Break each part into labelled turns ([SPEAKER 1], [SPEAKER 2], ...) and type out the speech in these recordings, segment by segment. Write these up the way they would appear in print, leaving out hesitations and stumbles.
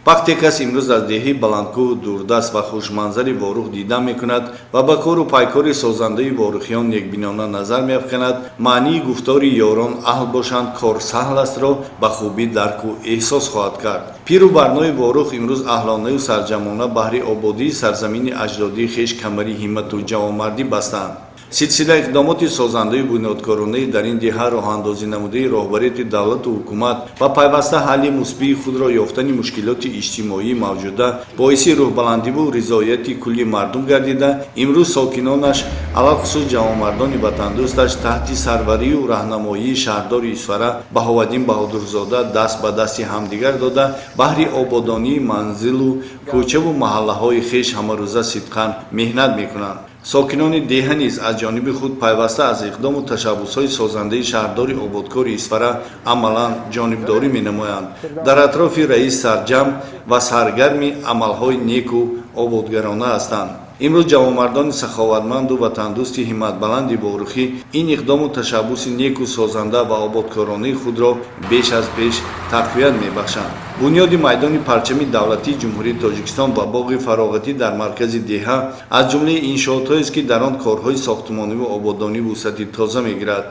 [SPEAKER 1] Вақте кас имрӯз аз деҳаи баландкӯҳу дурдаст ва хушманзари Ворух дида мекунад ва ба кору пайкори созандаи ворухиён некбинона назар меафканад, маънии гуфтори «ёрон аҳл бошанд, кор саҳл астро» ба хубӣ дарку эҳсос хоҳад кард. Пиру барнои Ворух имрӯз аҳлонаю сарҷамъона баҳри ободии сарзамини аҷдодии хеш камари ҳиммату ҷавонмардӣ бастаанд. Силсила иқдомоти созандаи бунёдкоронаи дар ин деҳа роҳандозӣ намудаи роҳбарияти давлату ҳукумат ва пайваста ҳалли мусбии худро ёфтани мушкилоти иҷтимоии мавҷуда боиси рӯҳбаландиву ризояти кулли мардум гардида, имрӯз сокинонаш, алалхусус ҷавонмардони ватандӯсташ, таҳти сарварию раҳнамоии шаҳрдори Исфара Баҳоваддин Баҳодурзода даст ба дасти ҳамдигар дода, баҳри ободонии манзилу кӯчаву маҳаллаҳои хеш ҳамарӯза сидқан меҳнат мекунанд. Сокинони деҳа низ аз ҷониби худ пайваста аз иқдому ташаббусҳои созандаи шаҳрдори ободкори Исфара амалан ҷонибдорӣ менамоянд, дар атрофи раис сарҷамъ ва саргарми амалҳои неку ободгарона ҳастанд. Имрӯз ҷавонмардони саховатманду ватандӯсти ҳимматбаланди ворухӣ ин иқдому ташаббуси неку созанда ва ободкоронаи худро беш аз пеш тақвият мебахшанд. Бунёди майдони парчами давлатии Ҷумҳурии Тоҷикистон ва боғи фароғатӣ дар маркази деҳа аз ҷумлаи иншоотҳоест, ки дар он корҳои сохтмониву ободонӣ вусъати тоза мегирад.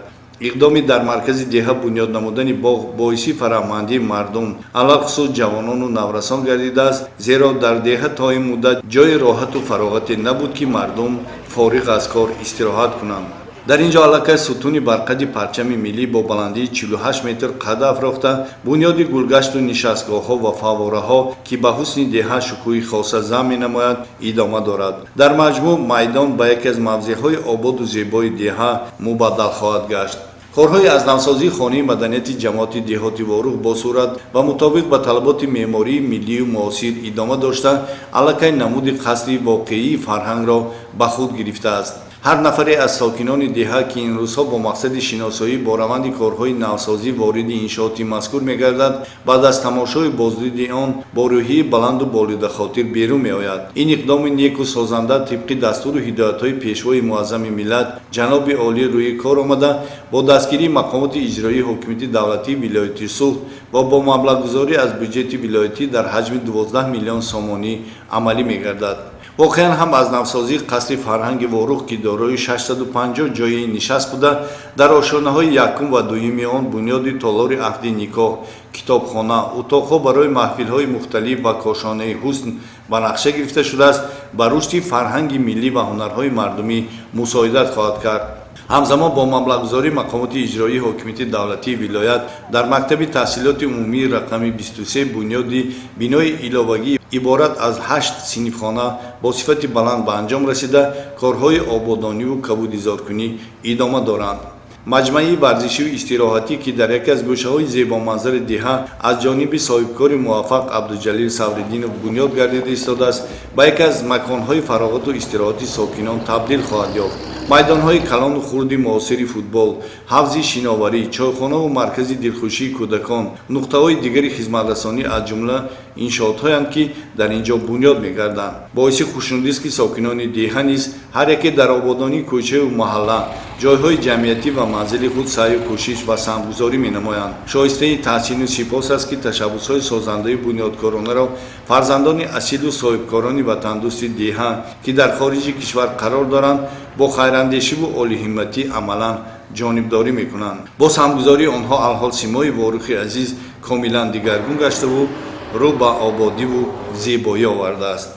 [SPEAKER 1] Иқдоми дар маркази деҳа бунёд намудани боғ боиси фараҳмандии мардум, алалхусус ҷавонону наврасон гардидааст, зеро дар деҳа то ин муддат ҷои роҳату фароғате набуд, ки мардум фориғ аз кор истироҳат кунанд. Дар ин ҷо аллакай сутуни барқади парчами миллӣ бо баландии 48 метр қад афрохта, бунёди гулгашту нишастгоҳҳо ва фаввораҳо, ки ба ҳусни деҳа шукӯҳи хоса зам менамояд, идома дорад. Дар маҷмӯъ майдон ба яке аз мавзеъҳои ободу зебои деҳа мубаддал хоҳад гашт. Корҳои аз навсозии хонаи маданияти ҷамоати деҳоти Ворух бо суръат ва мутобиқ ба талаботи меъмории миллию муосир идома дошта, аллакай намуди қасри воқеии фарҳангро ба худ гирифтааст. Ҳар нафаре аз сокинони деҳа, ки ин рӯзҳо бо мақсади шиносоӣ бо раванди корҳои навсозӣ вориди иншооти мазкур мегардад, баъд аз тамошою боздиди он бо рӯҳияи баланду болидахотир берун меояд. Ин иқдоми неку созанда тибқи дастуру ҳидоятҳои Пешвои муаззами миллат, ҷаноби олӣ, рӯи кор омада, бо дастгирии мақомоти иҷроии ҳокимияти давлатии вилояти Суғд ва бо маблағгузорӣ аз бюҷети вилоятӣ дар ҳаҷми 12 миллион сомонӣ амалӣ мегардад. Воқеан ҳам, аз навсозии қасри фарҳанги Ворух, ки дорои 650 ҷои нишаст буда, дар ошёнаҳои якум ва дуюми он бунёди толори аҳди никоҳ, китобхона, утоқҳо барои маҳфилҳои мухталиф ва кошонаи ҳусн ба нақша гирифта шудааст, ба рушди фарҳанги миллӣ ва ҳунарҳои мардумӣ мусоидат хоҳад кард. Ҳамзамон бо маблағгузории мақомоти иҷроии ҳокимияти давлатии вилоят дар мактаби таҳсилоти умумии рақами 23 бунёди бинои иловагӣ иборат аз ҳашт синфхона бо сифати баланд ба анҷом расида, корҳои ободониву кабудизоркунӣ идома доранд. Маҷмӯаи варзишию истироҳатӣ, ки дар яке аз гӯшаҳои зебоманзари деҳа аз ҷониби соҳибкори муваффақ Абдуҷалил Савриддинов бунёд гардида истодааст, ба яке аз маконҳои фароғату истироҳати сокинон табдил хоҳад ёфт. Майдонҳои калону хурди муосири футбол, ҳавзи шиноварӣ, чойхонаву маркази дилхушии кӯдакон, нуқтаҳои дигари хизматрасонӣ аз ҷумла иншоотҳоянд, ки дар ин ҷо бунёд мегарданд. Боиси хушнудист, ки сокинони деҳа низ ҳар яке дар ободонии кӯчаю маҳалла, ҷойҳои ҷамъиятӣ ва манзили худ саъю кӯшиш ва саҳмгузорӣ менамоянд. Шоистаи таҳсину сипос аст, ки ташаббусҳои созандаи бунёдкоронаро фарзандони асилу соҳибкорони ватандӯсти деҳа, ки дар хориҷи кишвар қарор доранд, бо хайрандешиву олиҳимматӣ амалан ҷонибдорӣ мекунанд. Бо саҳмгузории онҳо алҳол симои Ворухи азиз комилан дигаргун гаштаву рӯ ба ободиву зебоӣ овардааст.